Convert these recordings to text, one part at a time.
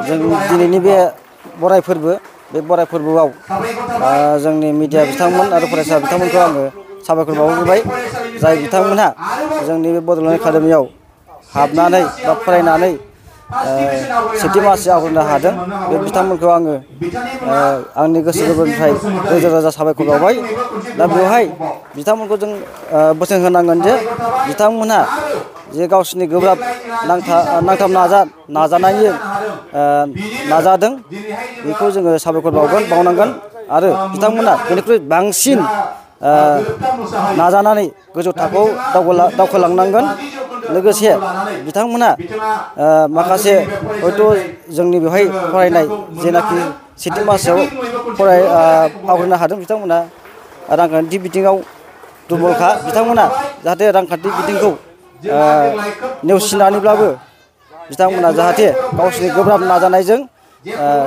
जों दिनैनि बे बराय फोरबो बे बराय फोरबोआव जोंनि मिडिया बिथांमोन आरो फरायसा बिथांमोनखौ आङो साबायखर बावग्रोबाय जाय बिथांमोनहा जोंनि बे बड'ल एकाडेमियाव हाबनानै बा फरायनानै सेथि मासि आवग्रिनो हादों बे बिथांमोनखौ आङो आंनि गोसो गोरबोनिफ्राय रोजा रोजा साबायखर बावबाय दा बेवहाय बिथांमोनखौ जों बोसोन होनांगोन जे बिथांमोनहा जे गावसोरनि गोब्राब नांथाब नाजानायनि नाजादों बेखौ जोङो साबायखर बावनांगोन आरो बिथांमोना बेनिख्रुइ बांसिन नाजानानै गोजौ थाखोआव दावखोलांनांगोन लोगोसे बिथांमोना माखासे हयथ' जोंनि बेवहाय फरायनाय जेनाखि सेथि मासियाव आवग्रिनो हादों बिथांमोना रांखान्थि बिथिङाव दुरबलखा बिथांमोना जाहाथे रांखान्थि बिथिंखौ नेवसिनानैब्लाबो बिथांमोना जाहाथे गावसोरनि गोब्राब नाजानायजों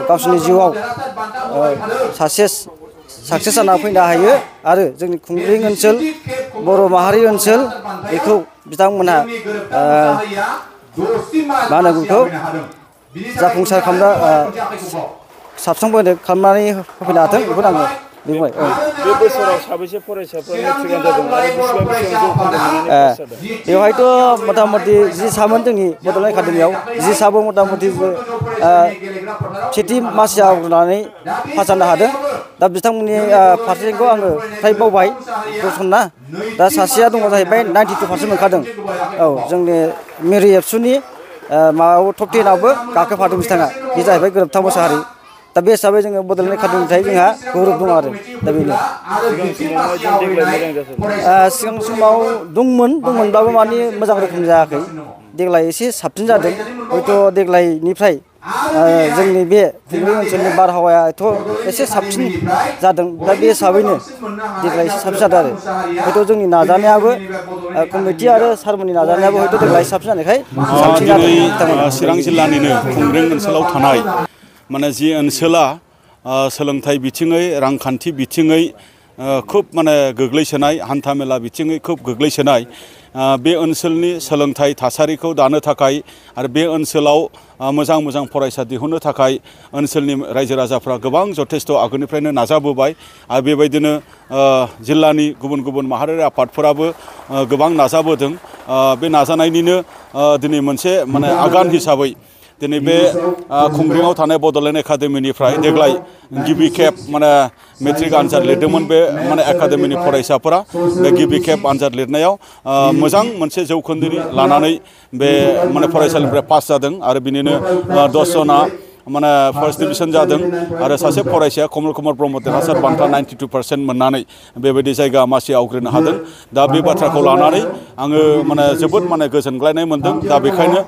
गावसोरनि जिउआव साक्सेस जाना फैनो हायो आरो जोंनि खुंग्रिं ओनसोल बर' माहारि ओनसोल बेखौ बिथांमोनहा मा होनो बेखौ जाफुंसार साबस्रांबोनो खालामनानै होफैनो हाथों बेखौनो आङो बुंबाय। बे बोसोराव साबैसे फरायसाफ्रा मेट्रिक आनजाद होदों आरो बेसेबां जौखोन्दो मोननानै पास जादों? बेवहायथ' मथा मथि 10 सामोन जोंनि बड'ल एकाडेमियाव 10 साबो मथा मथि सेथि मासि आवग्रिनानै पास जानो हादों। दा बिथांमोननि पारसेन्टखौ आङो फ्राय बावबाय दसना दा सासेया दङ जाहैबाय 92% मोनखादों। औ जोंनि मेरि एबसुनि माबायाव टप 10आवबो गाखोफादों बिथाङा बे जाहैबाय गोरोबथा मोसाहारि। दा बे हिसाबै जोङो बड'लेण्ड एकाडेमिनिफ्राय जोंहा गौरब दं आरो दा बेनो। सिगां समाव दंमोनब्लाबो माने मोजां रोखोम जायाखै देग्लाय एसे साबसिन जादों हयथ' देग्लायनिफ्राय जोंनि बे खुंग्रिं ओनसोलनि बारहावायाथ' एसे साबसिन जादों दा बे हिसाबैनो देग्लाय एसे साबसिन जादों आरो हयथ' जोंनि नाजानायाबो कमिटि आरो सारमोननि नाजानायाबो हयथ' देग्लाय साबसिन जानायखाय साबसिन जादों। चिरां जिल्लानिनो खुंग्रिं ओनसोलाव थानाय माने जि ओनसोला सोलोंथाइ बिथिङै रांखान्थि बिथिङै खोब माने गोग्लैसोनाय हान्थामेला बिथिङै खोब गोग्लैसोनाय बे ओनसोलनि सोलोंथाइ थासारिखौ दानो थाखाय आरो बे ओनसोलाव मोजां फरायसा दिहुननो थाखाय ओनसोलनि रायजो राजाफ्रा गोबां जथेस्थ' आगोलनिफ्रायनो नाजाबोबाय आरो बेबायदिनो जिल्लानि गुबुन माहारियारि आफादफोराबो गोबां नाजाबोदों। बे नाजानायनिनो दिनै मोनसे माने आगान हिसाबै दिनै बे खुंग्रिङाव थानाय बड'लेण्ड एकाडेमिनिफ्राय देग्लाय गिबि खेब माने मेट्रिक आनजाद लिरदोंमोन बे माने एकाडेमिनि फरायसाफोरा बे गिबि खेब आनजाद लिरनायाव मोजां मोनसे जौखोन्दोनि लानानै बे माने फरायसालिनिफ्राय पास जादों आरो बिनिनो 10 जना माने फार्स्ट डिभिजन जादों आरो सासे फरायसाया कमल कुमार ब्रह्म देरहासार बान्था 92% मोननानै बेबायदि जायगा मासि आवग्रिनो हादों। दा बे बाथ्राखौ लानानै आङो माने जोबोद माने गोजोनग्लायनाय मोनदों। दा बेखायनो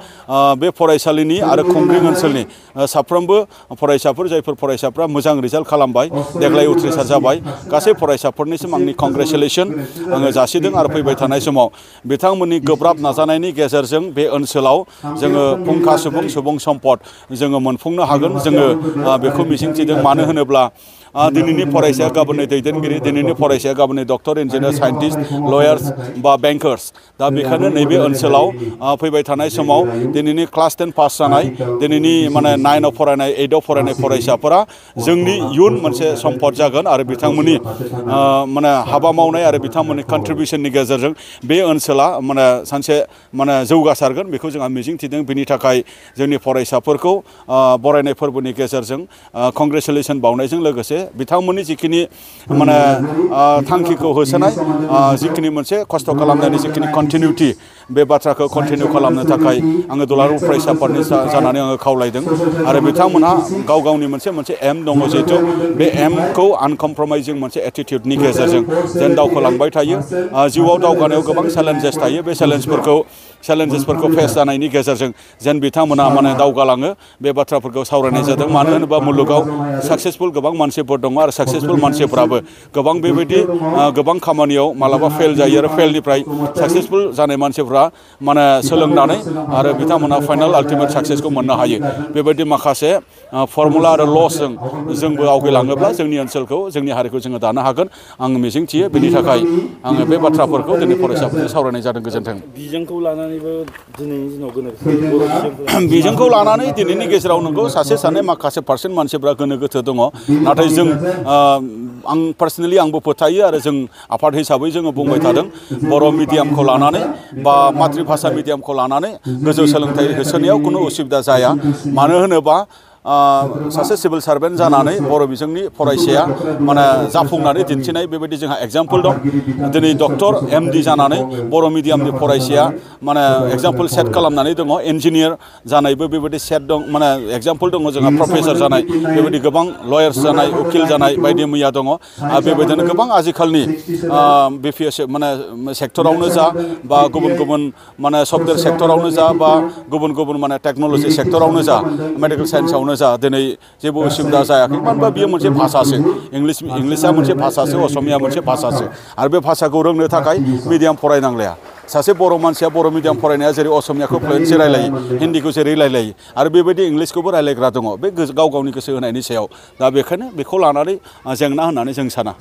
बे फरायसालिनि आरो खुंग्रिं ओनसोलनि साफ्रोमबो फरायसाफोर जायफोर फरायसाफ्रा मोजां रिजाल्ट खालामबाय देग्लाय उथ्रिसार जाबाय गासै फरायसाफोरनिसिम आंनि कंग्रेचुलेसन आङो जासिदों आरो फैबाय थानाय समाव बिथांमोननि गोब्राब नाजानायनि गेजेरजों बे ओनसोलाव जोङो फुंखा सुबुं सम्पद जोङो मोनफुंनो हागोन जोङो बेखौ मिजिंथिदों। मानो होनोब्ला दिनैनि फरायसाया गाबोननि दैदेनगिरि दिनैनि फरायसाया गाबोननि डक्टर इन्जिनियार साइन्टिस्ट लयार्स बा बेंकार्स दा बेखायनो नैबे ओनसोलाव फैबाय थानाय समाव दिनैनि क्लास 10 पास जानाय दिनैनि माने 9आव फरायनाय 8आव फरायनाय फरायसाफोरा जोंनि इयुन मोनसे सम्पद जागोन आरो बिथांमोननि माने हाबा मावनाय आरो बिथांमोननि कन्ट्रिबिउसननि गेजेरजों बे ओनसोला माने सानसे माने जौगासारगोन बेखौ जोंहा मिजिंथिदों। बिनि थाखाय जोंनि फरायसाफोरखौ बरायनाय फोरबोनि गेजेरजों कंग्रेचुलेसन बावनायजों लोगोसे बिथांमोननि जिखिनि माने थांखिखौ होसोनाय जिखिनि मोनसे खस्थ' खालामनायनि जिखिनि कन्टिनिउटि बे बाथ्राखौ कन्टिनिउ खालामनो थाखाय आङो दुलाराय फरायसाफोरनि जानानै आङो खावलायदों आरो बिथांमोनहा गावनि मोनसे एम दङ जिहेथु बे एमखौ आनकमप्रमाइजिं मोनसे एटिटिउडनि गेजेरजों जेन दावखोलांबाय थायो। जिउआव दावगानायाव गोबां चेलेन्जेस थायो बे चेलेन्जेसफोरखौ फेस जानायनि गेजेरजों जेन बिथांमोना माने दावगालाङो बे बाथ्राफोरखौ सावरायनाय जादों। मानो होनोबा मुलुगाव साक्सेसफुल गोबां मानसिफोर दङ आरो साक्सेसफुल मानसिफ्राबो गोबां बेबायदि गोबां खामानियाव मालाबा फेल जायो आरो फेलनिफ्राय साक्सेसफुल जानाय मानसिफ्रा स्टुडेन्टफोरा माने सोलोंनानै आरो बिथांमोना फाइनाल आल्टिमेट साक्सेसखौ मोननो हायो बेबायदि माखासे फर्मुला आरो लसजों जोंबो आवगायलाङोब्ला जोंनि ओनसोलखौ जोंनि हारिखौ जोङो दानो हागोन आं मिजिंथियो बेनि थाखाय आङो बे बाथ्राफोरखौ दिनै फरायसाफोरजों सावरायनाय जादों गोजोन्थों बिजोंखौ लानानैबो दिनैनि दिनाव गोनो बिजोंखौ लानानै दिनैनि गेजेराव नंगौ सासे सानै माखासे पार्सेन्ट मानसिफ्रा गोनो गोथो दङ नाथाय जों आं पार्सनेलि आंबो फोथायो आरो जों आफाद हिसाबै जोङो बुंबाय थादों बर' मिडियामखौ लानानै बा मातृभाषा मिडियामखौ लानानै गोजौ सोलोंथाइ होसोनायाव खुनु उसुबिदा जाया मानो होनोबा सासे सिभिल सार्भेन्ट जानानै बर' बिजोंनि फरायसाया माने जाफुंनानै दिन्थिनाय बेबायदि जोंहा एग्जाम्पल दं दिनै डक्टर MD जानानै बर' मिडियामनि फरायसाया माने एग्जाम्पल सेट खालामनानै दङ इन्जिनियार जानायबो बेबायदि सेट दं माने एग्जाम्पल दङ जोंहा प्रफेसर जानाय बेबायदि गोबां लयार्स जानाय उकिल जानाय बायदि मैया दङ आरो बेबायदिनो गोबां आजिखालनि BPS माने सेक्टरावनो जा बा गुबुन गुबुन माने सफ्टवेयर सेक्टरावनो जा बा गुबुन गुबुन माने टेक्न'लजि सेक्टरावनो जा मेडिकेल साइन्सआवनो जा दिनै जेबो उसुबिदा जायाखै मानो होनबा बियो मोनसे भाषासो इंलिसा मोनसे भाषासो असमिया मोनसे भाषासो आरो बे भाषाखौ रोंनो थाखाय मिडियाम फरायनांलाया सासे बर' मानसिया बर' मिडियाम फरायनाया जेरै असमियाखौ फ्लुयेन्सि रायलायो हिन्दीखौ जेरै रायलायो आरो बेबायदि इंलिसखौबो रायलायग्रा दङ बे गाव गावनि गोसो होनायनि सायाव दा बेखायनो बेखौ लानानै जेंना होननानै जों साना